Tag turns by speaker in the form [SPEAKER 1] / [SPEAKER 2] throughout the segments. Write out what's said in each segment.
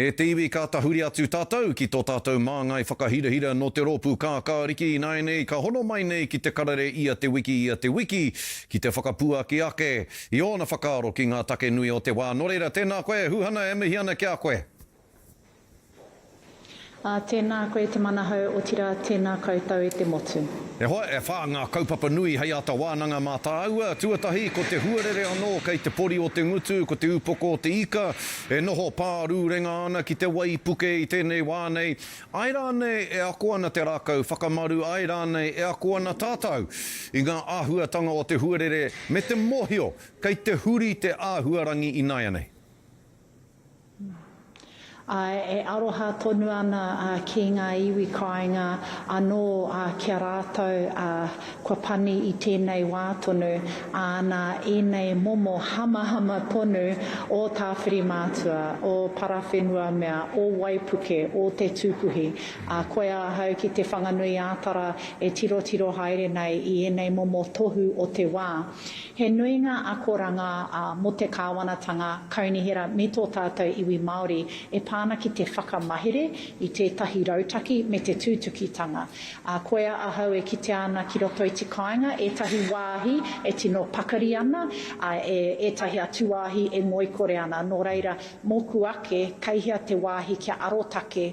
[SPEAKER 1] E te iwi ka tahuri atu tātou ki tō tātou māngai whakahirahira nō te rōpū kākāriki ināianei ka hono mai nei ki te karere ia te wiki ia te wiki ki te whakapuaki ake i ōna whakaaro ki ngā take nui o te wā. Nō reira, tēnā koe e Huhana e mihi ana ki a koe.
[SPEAKER 2] Ā, tēnā koe Te Manahau, otirā tēnā koutou e te motu.
[SPEAKER 1] E hoa, e whā ngā kaupapa nui hei āta wānanga mā tāua. Tuatahi, ko te huarere anō kei te pori o te ngutu, ko te upoko o te ika e noho pārūrenga ana ki te waipuke i tēnei wā nei. Āe rānei e ako ana te rākau whakamaru, āe rānei e ako ana tātou i ngā āhuatanga o te huarere me te mōhio kei te huri te āhuarangi ināianei.
[SPEAKER 2] Āe, e aroha tonu ana ki ngā iwi kāinga anō ki a rātou kua pani i tēnei wā tonu, ā, nā ēnei momo hamahama tonu o Tāwhirimātua, o Parawhenuamea, o Waipuke, o Te Tūpuhi, ā, koia ahau ki Te Whanganui-ā-Tara e tirotiro haere nei i ēnei momo tohu o te wā. He nui ngā akoranga mō te kāwanatanga, kaunihera me tō tātou iwi Māori e pā ana ki te whakamahere i tētahi rautaki me te tūtukitanga. Koia ahau e kitea ana ki roto i te kāinga ētahi wāhi e tino pakari ana, e ētahi atu wāhi e ngoikore ana. Nō reira, mōku ake, kei hea te wāhi kia arotake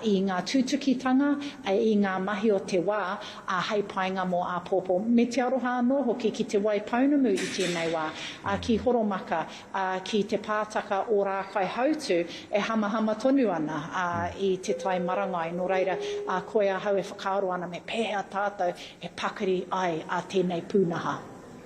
[SPEAKER 2] i ngā tūtukitanga, i ngā mahi o te wā, ā, hei painga mō āpōpō, me te aroha anō hoki ki Te Waipounamu i tēnei wā, ā, ki Horomaka, ā, ki te pātaka o Rākaihautū e hamahama tonu ana, ā, i te tai marangai. Nō reira, ā, koe ahau e whakaaro ana me pēhea tātou e pakari ai ā tēnei pūnaha.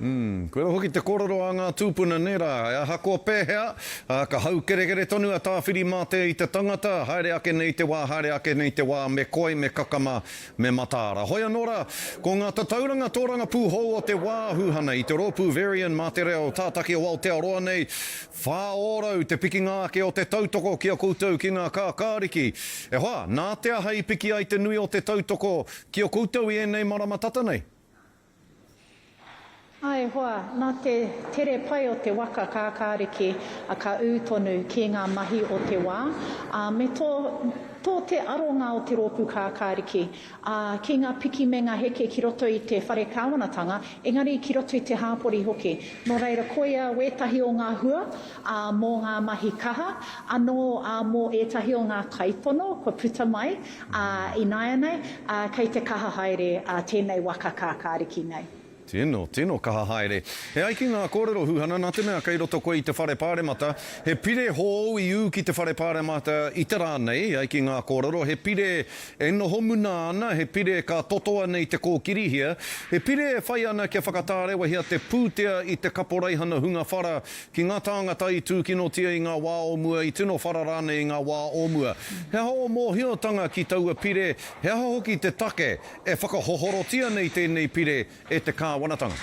[SPEAKER 1] Umm, koira hoki te kōrero a ngā tūpuna, nē rā, e ahakoa pēhea, ā, ka haukerekere tonu a Tāwhirimātea i te tangata, haere ake nei te wā, haere ake nei te wā, me koi, me kakama, me mataara. Hoi anō rā, ko ngā tatauranga tōrangapū hou o te wā, Huhana, i te rōpū Verian mā te reo tātaki o Aotearoa nei, 4% te pikinga ake o te tautoko ki a koutou ki ngā kākāriki. E hoa, nā te aha i piki ai te nui o te tautoko ki a koutou i ēnei marama tata nei?
[SPEAKER 2] Āe hoa, nā te tere pai o te waka kākāriki ka ū tonu ki ngā mahi o te wā, ā, me tō, tō te aronga o te rōpū kākāriki, ā, ki ngā piki me ngā heke ki roto i te whare kāwanatanga, engari ki roto i te hāpori hoki. Nō reira, koia wētahi o ngā hua, ā, mō ngā mahi kaha, anō, ā, mō ētahi o ngā kaitono kua puta mai, Ā, ināianei, ā, kei te kaha haere ā tēnei waka kākāriki nei.
[SPEAKER 1] Tino, tino kaha haere. E ai ki ngā kōrero Huhana, nā te mea kei roto koe i te Whare Pāremata, he pire hōu i ū ki te Whare Pāremata i te rā nei, e ai ki ngā kōrero, he pire e noho muna ana, he pire ka totoa nei te kōkirihia, he pire e whai ana kia whakatārewahia te pūtea i te kaporeihana hunga whara Ki ngā tāngata i tūkinotia i ngā wā o mua, i tino whara rānei i ngā wā o mua. He aha ō mōhiotanga ki taua pire, he aha hoki te take e whakahohorotia nei tēnei pire e te kāwanatanga?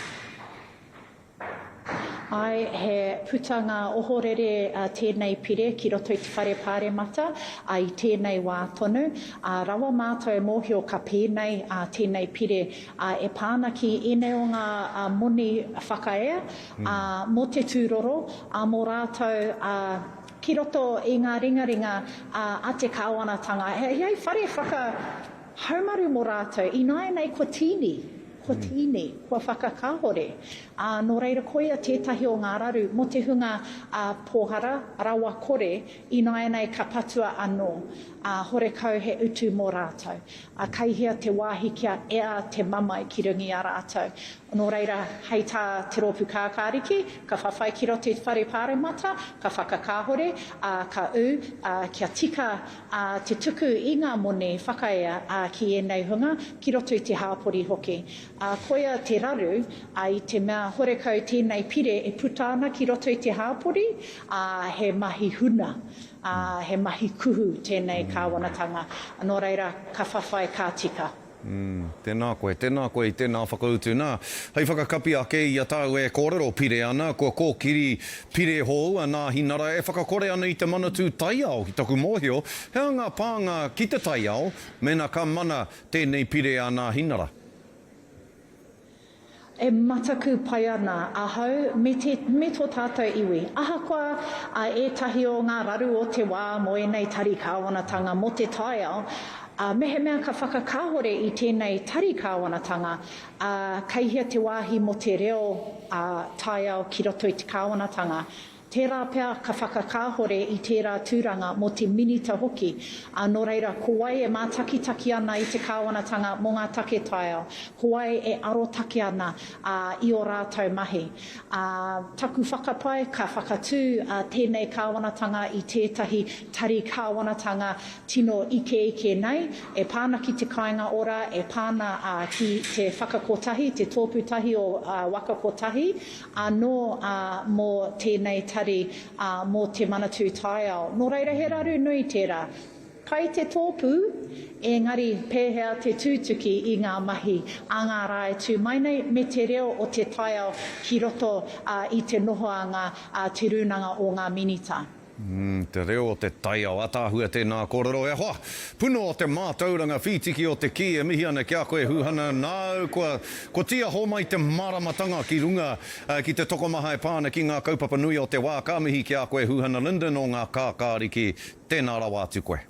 [SPEAKER 2] Āe, he putanga ohorere tēnei pire ki roto i te Whare Pāremata i tēnei wā tonu. Rawa mātou e mōhio ka pēnei tēnei pire e pā ana ki ēnei o ngā moni whakaea, ā, mō te tūroro, ā, mō rātou, ā, ki roto i ngā ringaringa, ā, a te kāwanatanga, hei, hei whare whakahaumaru mō rātou. Ināianei kua tīni, kua tīni, kua whakakāhore. Ā, nō reira koia tētahi o ngā raru mō te hunga, ā, pōhara, rawakore, ināianei ka patua anō, ā, horekau he utu mō rātou. Ā, kei hea te wāhi kia ea te mamae ki runga i a rātou. Nō reira, hei tā Te Rōpū Kākāriki, ka whawhai ki roto i te Whare Pāremata, ka whakakāhore, ā, ka ū, ā, kia tika, ā, te tuku i ngā moni whakaea, ā, ki ēnei hunga, ki roto i te hāpori hoki. Ā, koia te raru, ā, i te mea horekau tēnei pire e puta ana ki roto i te hāpori, ā, he mahi huna, ā, he mahi kuhu tēnei kāwanatanga. Nō reira, ka whawhai ka tika.
[SPEAKER 1] Mm, tēnā koe, tēnā koe i tēnā whakautu. Nā, hei whakakapi ake i a tāu e kōrero pire ana, kua kōkiri pire hou a Nāhinara e whakakore ana i te Manatū Taiao, ki taku mōhio, he aha ngā pānga ki te taiao mēnā ka mana tēnei pire a Nāhinara?
[SPEAKER 2] E mataku pai ana ahau me te, me tō tātou iwi. Ahakoa a ētahi o ngā raru o te wā mō ēnei tari kāwanatanga mō te taiao, ā, mehemea ka whakakāhore i tēnei tari kāwanatanga, ā, kei hea te wāhi mō te reo, ā, taiao ki roto i te kāwanatanga? Tērā pea ka whakakāhore i tērā tūranga mō te Minita hoki, ā, nō reira, ko wai e mātakitaki ana i te kāwanatanga mō ngā take taiao, ko wai e arotake ana, ā, i ō rātou mahi. Ā, taku whakapae, ka whakatū, ā, tēnei kāwanatanga i tētahi tari kāwanatanga tino ikeike nei, e pā ana ki te kāinga ora, e pā ana, ā, ki te whakakotahi, te tōpū tahi o, ā, Waka Kotahi, anō, ā, mō tēnei tari, ā, mō te Manatū Taiao. Nō reira, he raru nui tērā. Pai te tōpū, engari pēhea te tūtuki i ngā mahi a ngā rā e tū mai nei me te reo o te taiao ki roto, ā, i te nohoanga a Te Rūnanga o ngā Minita.
[SPEAKER 1] Umm, te reo o te taiao, ataahua tēnā kōrero e hoa! Puna o te mātauranga, whītiki o te kī, e mihi ana ki a koe Huhana, nāu kua, kua tīaho mai te māramatanga ki runga ki te tokomaha e pā ana ki ngā kaupapa nui o te wā, ka mihi ki a koe Huhana Lyndon o ngā Kākāriki, tēnā rawa atu koe.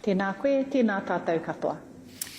[SPEAKER 2] Tēnā koe, tēnā tātou katoa.